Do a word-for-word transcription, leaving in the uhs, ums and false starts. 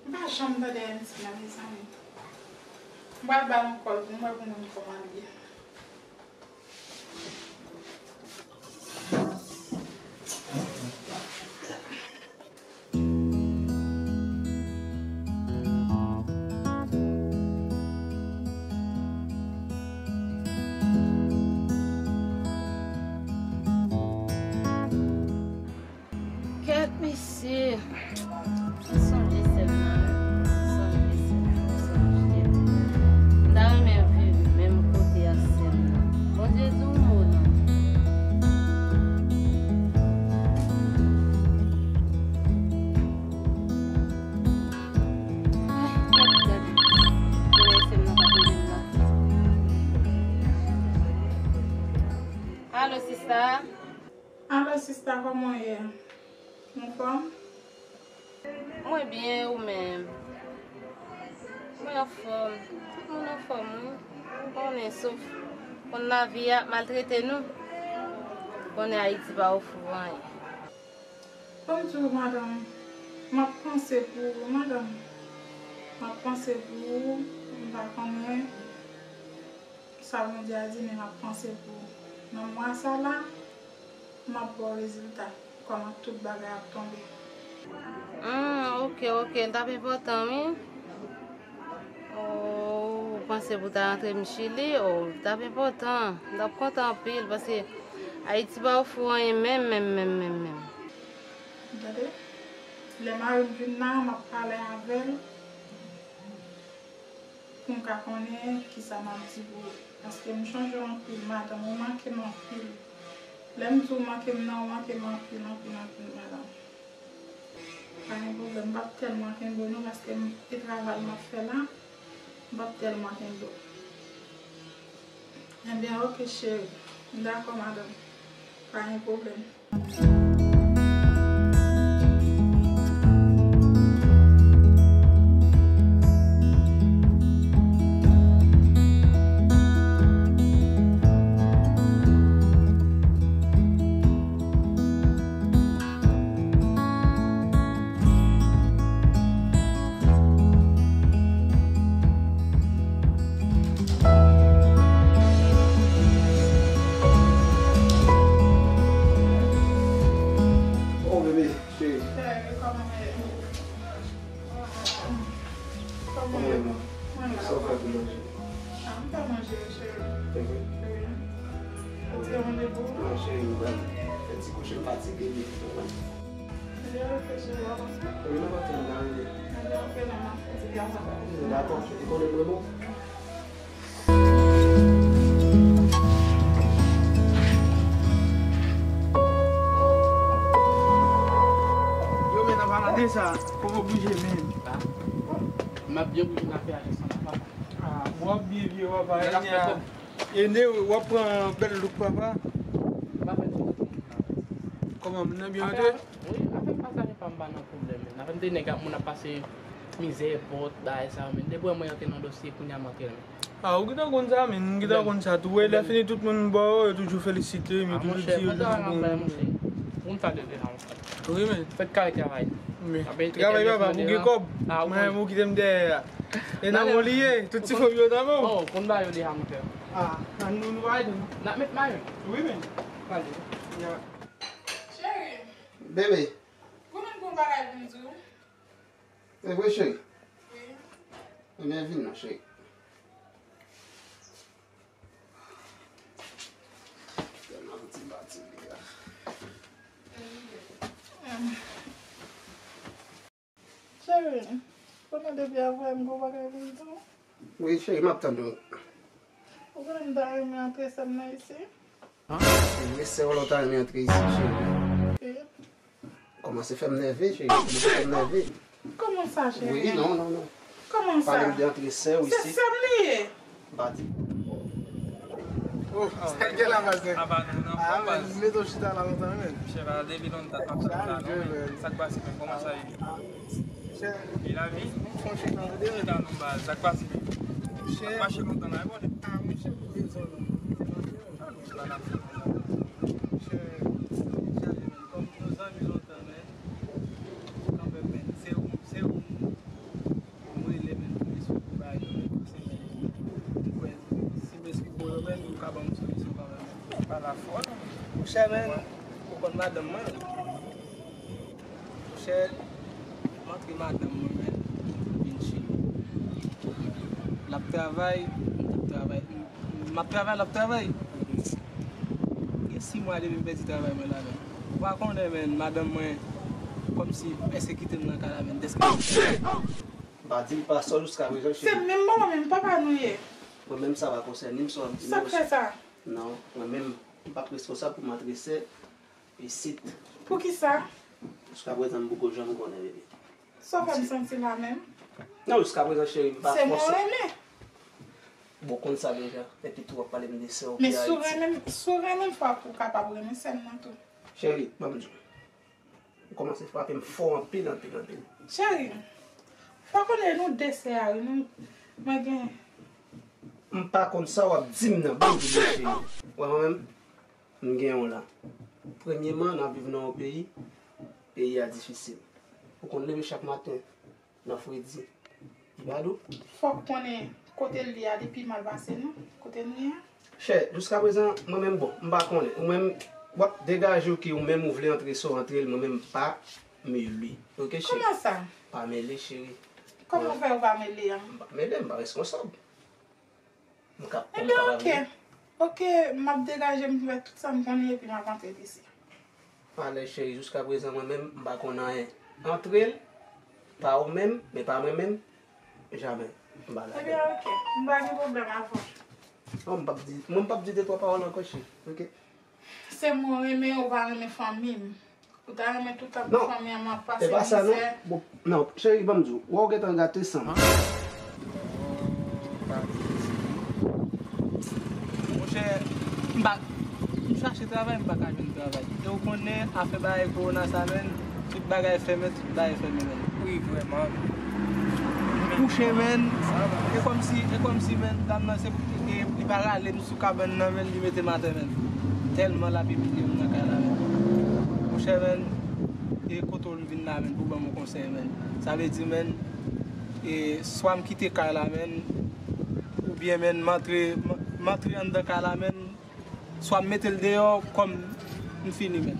M pa janm tande M C nan, mezanmi. M pral ba l yon kòl pou m wè pou mwen kòman l ye. Kèt mesye. M sonje sè m nan, wi. M sonje sè m nan, m sonje. M ta renmen viv menm kote ak sè m nan. Bondye di yon mo non. Ay, gad, gad. Kounye a sè m nan k ap rele m la. Alo, sista. Alo, sista, kòman w ye? Ou anfòm? Mwen byen, ou menm? Mwen anfòm. Tout moun anfòm, wi. Ou konnen, sof konn lavi a ap maltrete nou. Ou konnen Ayiti pa ofri w anyen. Ban m di w, madanm, m ap panse pou ou, madanm. M ap panse pou ou, m pa konnen sa Bondye a di, men m ap panse pou ou. Nan mwa sa la, m ap ba w rezilta, kòman tout bagay ap tonbe. Hmm, ok, ok, l t ap enpòtan, wi. Oh, ou panse pou ta rantre m Chili? Oh, l t ap enpòtan. M t ap kontan anpil, paske Ayiti pa ofri w anyen menm, menm, menm, menm, menm. Tande, lè mari m vin la, m ap pale avè l pou m ka konnen kisa m ap di pou ou. Paske m chonje w anpil, madanm, ou manke m anpil. Lè m di w manke m nan, ou manke m anpil, anpil, anpil, madanm. Pa gen pwoblèm, m p ap tèlman kenbe w non, paske m, e travay m ap fè la, m p ap tèlman kenbe w. Ebyen, ok, cheri. Dakò, madanm. Pa gen pwoblèm. Oh, bebe, cheri. Cheri, kòman w ye? Kòman w ye? Kòman w ye, man? Mwen la. Sa w fè pou manje? Ah, m fè manje, cheri. Te vre? Wi. Ou te gen randevou? Non, cheri, m pral fè ti kouche, m fatige, wi. Wi, nan maten m ta rive. Dakò, ou konnen mwen bon. Yo, men nan pa nan de sa, kòman w bouje, men? M ap byen bouje nan afè a, jis anba papa. Ah, w ap byen vye, papa. Nan afè a kòb. Ene, w ap pran bèl look, papa. M pa fè tout moun nan. Kòman, moun nan byen antre? Wi, afè pasaje pa m pa nan pwoblèm, men afè m te nèg ap moun ap pase mizè, pòt, bagay sa yo, men depi w wè mwen antre nan dosye, kounye a m antre l, men. Ah, ou gentan konn sa, men, ou gentan konn sa tou. Wè, lè fini tout moun bò, yo toujou felisite, men toujou di yo toujou bon. Moun sa de deja, monchè. Wi, men. Fèt kare travay. Men travay papa, pou gen kòb. Mwen, ou kite m dèyè a. E nan men w li ye, tout ti fanm yo nan men w. Oh, konn ba yo deja, monchè. Ah, nou, nou pa ede nou. N ap met mayo. Wi, men. Pale. Ya. Cheri. Bebe. Goumen pou yon bagay pou m di w. Se vre, cheri? Wi. Ebyen, vin non, cheri. Tèlman ti pati li a. Cheri, konnen depi avè m gon bagay pou m di w. Wi, cheri, m ap tann ou. Ou konnen m ta renmen antre sè m nan isi. Antre sè w la, w ta renmen antre isi, cheri. Wi. Kòmanse fè m nève, cheri. Kòmanse fè m nève. Kòman sa, cheri? Wi, non, non, non. Kòman sa? Pale m de antre sè w isi. Se sè m li ye. M pa di. Oh, sa k gen la, pastè? Apa nou nan fòm, baz. Mete w chita la lontan, men. Monchè, pa depi lontan m ap tann la, non, men sa k pase, men kòman sa ye? E lavi? Chita non, baz, sa k pase, men. Ap mache lontan la, e bòne. Ah, monchè, pou rezon, non. Monchè, kòm nou zanmi lontan, men, kanmenm, men, se ou, se ou. Monchè, men, ou konn madanm mwen. Monchè, m antre madanm mwen, men, vin chili. L ap travay, m t ap travay. M ap travay, l ap travay. Gen sis mwa depi m pèdi travay mwen la, men. Ou pa konnen, men, madanm mwen, kòmsi, èske kite m nan kay la, men, dèske... M pa di l pa sòl jiskaprezan, cheri. Se menm manman, menm papa nou ye. Mwen menm, sa pa konsène m, sa w ap di m yo. Sa k fè sa? Non, mwen menm, m p ap responsab pou m antre sè isit. Poukisa? Jiskaprezan, m poko janm konnen, bebe. Sa w fè m santi la menm? Non, jiskaprezan, cheri, m pa fòse. Se mwen renmen. Bon, w konn sa deja. Epi tou, w ap pale m de sè w ki Ayiti. Men si w renmen m, si w renmen m, fòk ou kapab renmen sè m nan tou. Cheri, ban m di w. Ou kòmanse frape m fò anpil, anpil, anpil. Cheri, fò konnen nou de sè a, wi, nou, mwen gen... M pa konn sa w ap di m nan, ban m di w, cheri. Wè, mwen menm, m gen yon la. Premyeman, n ap viv nan yon peyi, peyi a difisil. Ou konn leve chak maten, nan fredi. Li pa dou? Fòk konnen kote l ye a, li pi mal pase nou, kote nou ye a. Chè, jiskaprezan, mwen menm, bon, m pa konnen. Ou menm, w ap degaje w ke ou menm ou vle antre sa w antre l, mwen menm m pa mele. Oke, cheri? Kòman sa? Pa mele, cheri. Kòman w fè ou pa mele a? M pa mele, m pa reskonsab. M ka, m Ebyen, ka pa oke. Vini. Oke, m ap degaje m fè tout sa m konnen epi m ap antre isit. Alèz, cheri, jiskaprezan, mwen menm, m pa konn anyen. Antre l, pa ou menm, men pa mwen menm, jamè. M pa ladan. Ebyen, oke. M pa gen pwoblèm avè w. Non, m p ap di, mwen, m p ap di de twa pawòl ankò, cheri. Oke? Se mwen renmen, ou pa renmen fanmi m. Ou ta renmen tout tan pou fanmi an m ap pase mizè. Non, e pa sa, non. Bon, non, cheri, ban m di w, wè w gentan gate san m. Monchè, m pa, m chache travay, m pa ka jwenn travay. E ou konnen, afè bagay kowona sa, menn, tout bagay fèmen, tout bagay fèmen, menn. Wi, vrèman. Kouche, menn. E kòmsi, e kòmsi, menn, dam nan, se, e, li pa rale m sou kabann nan, menn, li mete m atè, menn. Tèlman l ap imilye m nan kay la, menn. Monchè, menn, e kote w m vin la, menn, pou ban m yon konsèy, menn. Sa vle di, menn, e swa m kite kay la, menn, oubyen, menn, m antre, m, m antre anndan kay la, menn, swa m mete l deyò, kòm m fini, menn.